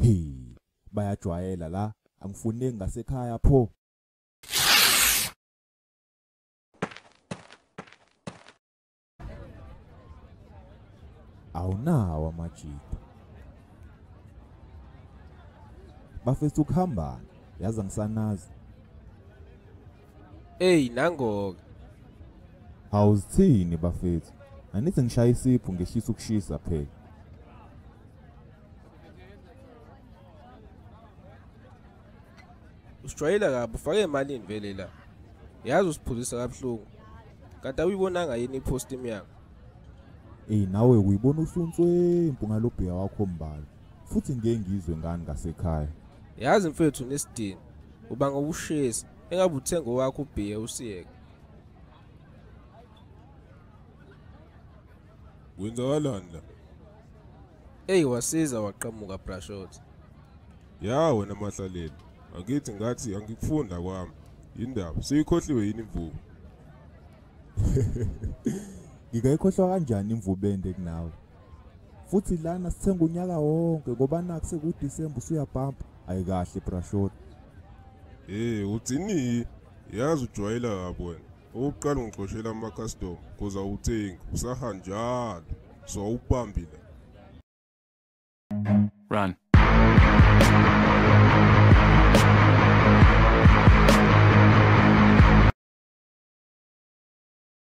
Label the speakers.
Speaker 1: He, bayajwayela la, angifuneki ngasekhaya pho. Awunawo amajita. Bafethu ukuhambana, yazi angisanazi.
Speaker 2: Ey nango-ke.
Speaker 1: Awuzithini bafethu? Anithi ngishaya isiphu ngehlisa ukushisa phela.
Speaker 2: Usijwayela kabi, ufake emalini vele la. Yazi usiphuzisa kabuhlungu. Kanti awuyibonanga yini ipost imyanga?
Speaker 1: Ey nawe uyibona usuntswempu ngalobheya wakho mbala. Futhi ngeke ngizwe ngani ngasekhaya.
Speaker 2: Yazi mfethu nesidini. Uba ngokushisa engabe uthenga owakho ubhiye usiyeke.
Speaker 3: Kwenzakalani la?
Speaker 2: Ey wasiza waqhamuka Brashot.
Speaker 3: Ya wena Mahlaleli, angithi ngathi angikufunda kwami. Indaba siyikhohliwe yini imvubu?
Speaker 1: Ngingayikhohlwa kanjani imvubu ende kunawe? Futhi lana sithenga unyaka wonke ngoba naku sekuDisemba usuyabhampa. Ayikahle Brashot.
Speaker 3: Hey uthini? Yazi ujwayela kabi wena. Okokuqala ungixoshela ama-customer cause awuthengi, usahanjalo. So awubambi la.
Speaker 4: Run.